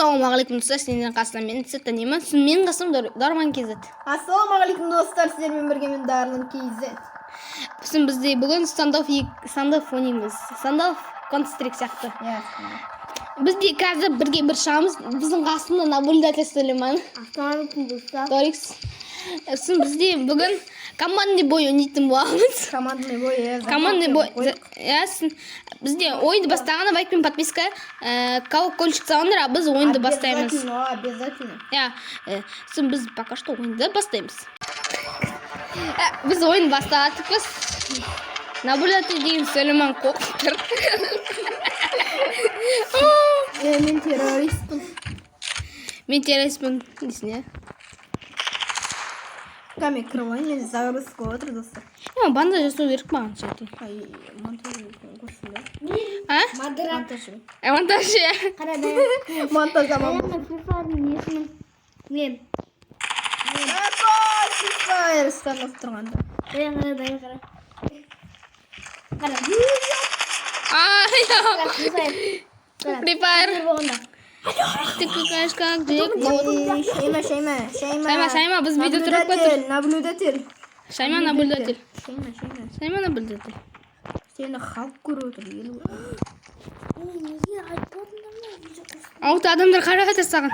Ассалаумағалейкум, достар! Сендердің қасында мен, Сеттанемін. Менің қасымда Дарман KZ. Ассалаумағалейкум, достар! Сіздермен бірге мен, Дарлан KZ. Сосын бізде бүгін Standoff, Standoff ойнаймыз. Standoff Counter-Strike сияқты. Иә. Бізде қазір бірге бір шығамыз. Біздің қасында наблюдатель Сулейман. Ассалаумағалейкум, достар. Торикс. Сосын бізде бүгін командный бой ойнайтын боламыз. Командный бой, иә. Командный бой. Иә, сосын бізде ойынды бастағанда лайк пен подписка, колокольчик салыңдар, а біз ойынды бастаймыз. Обязательно, обязательно. Иә, сосын біз пока что ойынды бастаймыз. Біз ойын бастадық. Наблюдатель деген Сулейман қорқып тұр. Е, мен террористпін. Мен террористпін дейсің, иә? Кәме кіріп алайын, мен загрузка болып отыр, достар. Е, банда жасау керек маған все. Ай, монтаж қоссын да. А? Модератор. Монтаж. Монтаж, иә. Қара, да. Монтаждамам. Мен FIFA-ның несімін. Мен. Апа, Free Fire Standoff тұрғанда. Дай қара, дай қара. Қара. Ай, Қара, Free Fire. Қара. Free Fire. Бір болғанда. Ты какашка, где? Ей, Шайма, Шайма, Шайма. Шайма, Шайма, біз видео тұрып Наблюдатель, наблюдатель. Шайма наблюдатель. Шайма, Шайма. Шайма наблюдатель. Сені халық көріп отыр, ел. Ой, неге айтпадыңдар ма? Видео қосып. Ауты адамдар қарап жатыр саған.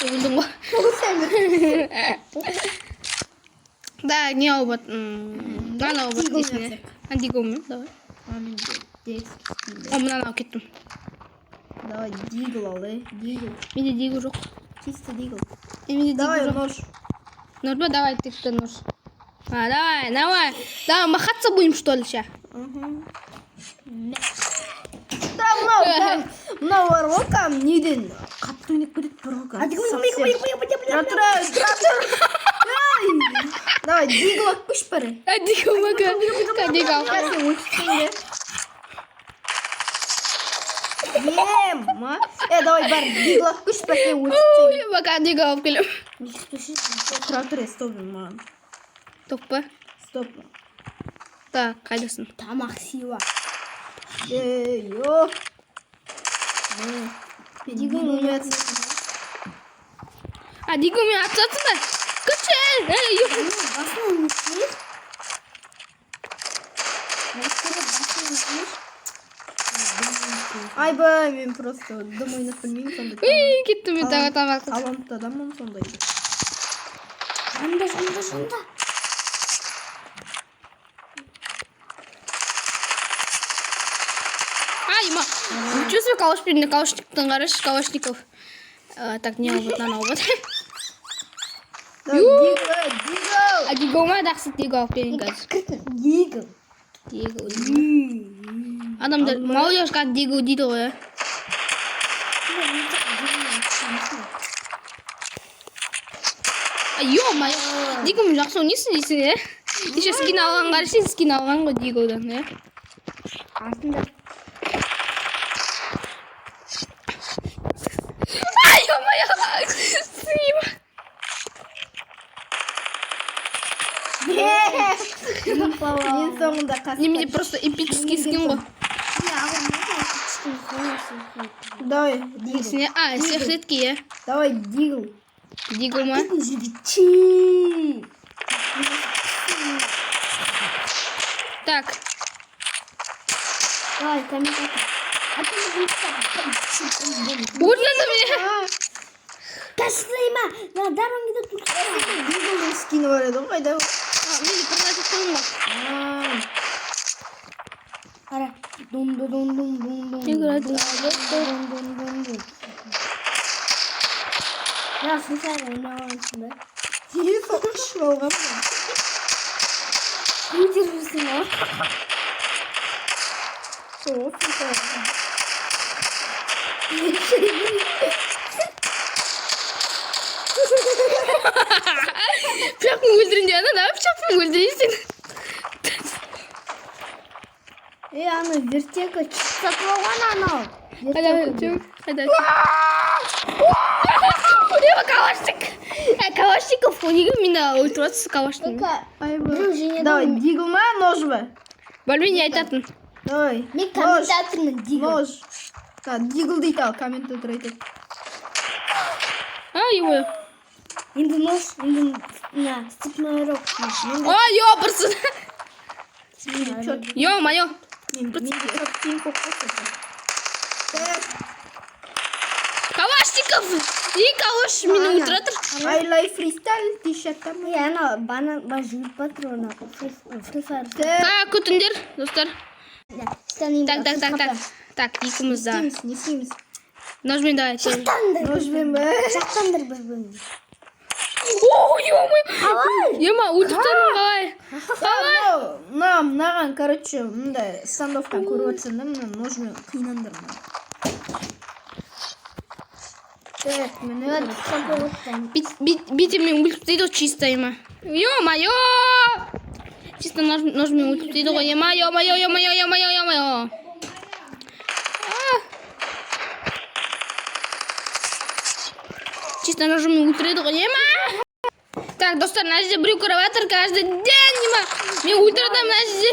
Өлдің ғой. Да, не алып от. Мынаны алып от Дигл несіне. А, диглмен, давай. А, мен детский скин. О, мынаны алып кеттім. Давай, дигл ал, ей, дигл. Менде дигл жоқ. Чисто дигл. Менде дигл Давай, жоқ. нож. Нож ба, давай, ты кто нож. А, давай, давай. Давай, махаться будем, что ли, ща? Да, мынау, да, мынау бар ғой, кәдімгі неден қатты ойнап кетеді бар ғой, кәдімгі. Тұра тұра, тұра тұр. Ай! Давай, дигл алып қойшы бәрі. А, дигл ма, дигл алып Я кел. сен өлтірсең де. Ем, ма? Е, давай, бар, дигл алып қойшы бәрі, сен өлтірсең. Ой, пока дигл алып келемін. Тұра тұр, е, стоп маған. Тоқ па? Стоп. Так, қайдасың? Тамақ сыйла. Ей, йо. Дигл ойнап А, диглмен атысасың ба? Күші! Ей, ё. Басынан өтсеңіз. Басынан өтсеңіз. Айбай, мен просто дым ойнап білмеймін сондай. Үй, кеттім мен тағы тамақ. Талантты адаммын сондай. Жанда, жанда, жанда. Ай, ма. Ничего себе, калаш берді, калашниктің қарашы, калашников. Так, не алып, мынаны алып. Давай, дигл, ей, дигл. А дигл ма, жақсы дигл алып келейін қазір. Дигл. Дигл. Адамдар, молодежь как дигл дейді ғой, иә. А, ё-моё, диглмен жақсы ойнайсың дейсің, иә? Еще скин алған қарашы, скин алған ғой диглдан, иә? Артында. Ай, ё-моё, сыйма. Мен соңында қасып. Немене просто эпический скин ғой. Давай, дигл. Несіне? А, сверхредкий, иә? Давай, дигл. Дигл ма? Чи. Так, Давай, комментатор. өлдім мен. Тастайма. Да, дарыңды тут. Диглдың скині бар еді ғой, қайда? А, мен де продать қойдым ғой. Қара. Дум дум дум дум дум дум. Играть. Дум дум дум дум дум. Я случайно ойнағансың да. Неге соны ішіп алғанмын? Көтерілсің ғой. Сол, Free Fire. Пышақпен өлтірейін деп ана, пышақпен өлтірейін сені. Е, ана вертека сатып алған анау. Қайда, жоқ, қайда? Неме калашник? Ә, калашников неге мені өлтіріп жатсыз калашников? Айбай. Біреу жеңеді Давай, ғой. дигл ма, нож ба? Білмей не айтатын. Давай. Мен Нож. комментатормын, Дигл. Нож. Да, Дигл дейді, ал комментатор айтады. А, ой. Енді нож, енді мына степной рог. Ой, ёпырсын. Менде чёт. Ё-моё. Менде чёт пинг болып қалды. Так. Калашников. И калаш мені өлтіріп жатыр. I like freestyle t-shirt. Е, ана банан ба жүгіріп жатыр оны. Free Fire. Так. Так, күтіңдер, достар. Так, так, так, так. Так, екеуміз да. Не істейміз, не істейміз? Ножмен давай. Жақтаңдар. Ножбен ба? Жақтаңдар бір бірін. О, ё-моё. Ема, өлтіріп тастадым қалай? Мынау, мына, мынаған, короче, мындай стандофтан көріп отырсың да, мына ножмен қинаңдар мына. Так, міне. Бите мен өлтіріп тастайды ғой чисто, ема. Ё-моё! Чисто ножмен өлтіріп тастайды ғой, ема, ё-моё, ё-моё, ё-моё, ё-моё. А! Чисто ножмен өлтіреді ғой, ема. Так, достар, мына жерде біреу кіріп жатыр каждый день, ема. Мен өлтірдім мына жерде.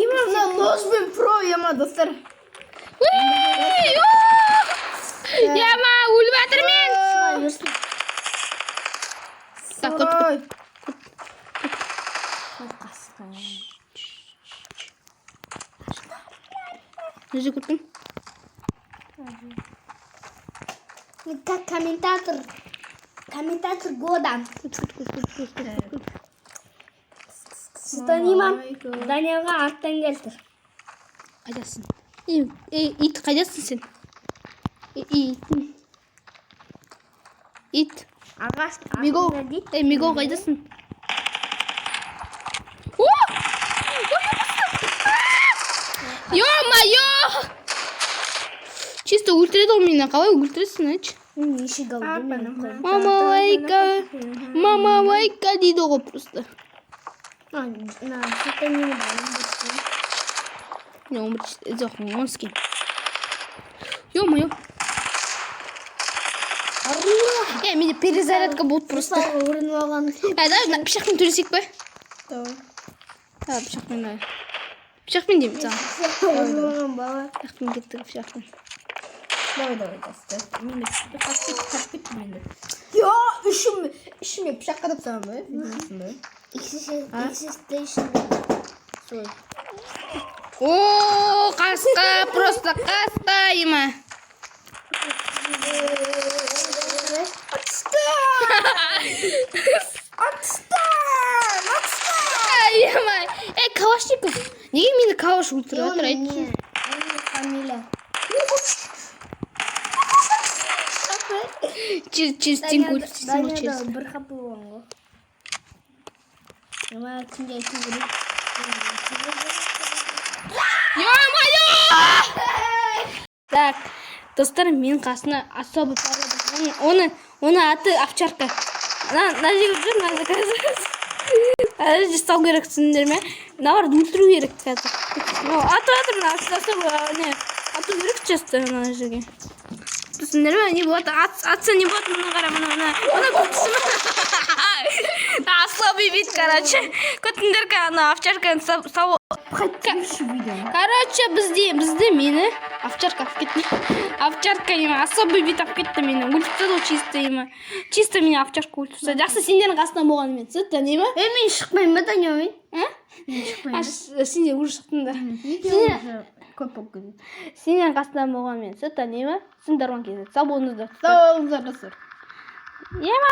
Ема, мына ножбен про, ема, достар. Уй, о! Ема, өліп жатыр мен. Так, күт, Ой. Қасқа. Мына жерде күттім. Мен как комментатор. Комментатор года. Күт, күт, күт, күт, күт, күт. Сұлтанима Даниялға арттан келтір. Қайдасың? Ей, ей, ит, қайдасың сен? Ей, ит. Ит. Ағаш Миго. Ей, Миго, қайдасың? О! Ё-моё! Чисто өлтіреді ғой мені. Қалай өлтіресің, айтшы? Неше голды мен қойдым. Мама лайка. Мама лайка дейді ғой просто. На, Сұлтанима да 11. Не, 11, жоқ, 10 скин. Ё-моё. Е, менде перезарядка болды просто. Орын алған. Ә, давай мына пышақпен төйлесек пе? Давай. Давай пышақпен, давай. Пышақпен деймін саған. Орын алған бала. Пышақпен кеттік, пышақпен. Давай, давай, достар. Менде қашып кетті, қашып кетті менде. Йо, ішіме пышақ қадап тастаған ба? Білмейсің ба? X Station. Солай. О, қасқа, просто қасқа, ема. Отстань! Отстань! Отстань! Ема. Ей, Калашников. Неге мені калаш өлтіріп жатыр, айтшы? Не, фамилия. Через стенку өлтірсең ғой, Данияда через. бір хп болған ғой. Ема кімге айту керек? Ё-моё! Так, достар, менің қасына особый порода. Оны аты овчарка. Мына жерге жүр, мына қазір. Ана жерде ұстау керек, түсіндіңдер ме? Мыналарды өлтіру керек қазір. Мынау атып жатыр, мына особый, не, ату керек чисто мына жерге. Түсіндіңдер ме? Не болады? Атса не болады? Мына қара, мына, мына. Мына күлкісі ме? Особый вид, короче. Күтіңдер, ана овчарканы сау. Короче, бізде мені овчарка алып кетті. Овчарка ема, особый вид алып кетті мені. Өлтіріп тастады ғой чисто ема. Чисто мені овчарка өлтіріп тастады. Жақсы, сендердің қасынан болғанымен. Түсті, не ма? Е, мен шықпаймын ба Даниямен? А? А, сендер уже шықтыңдар. Видео көп болып кетеді. Сендердің қасынан болғанымен. Түсті, не ма? Сындарған кезде. Сау болыңыздар. Сау болыңыздар, достар. Ема.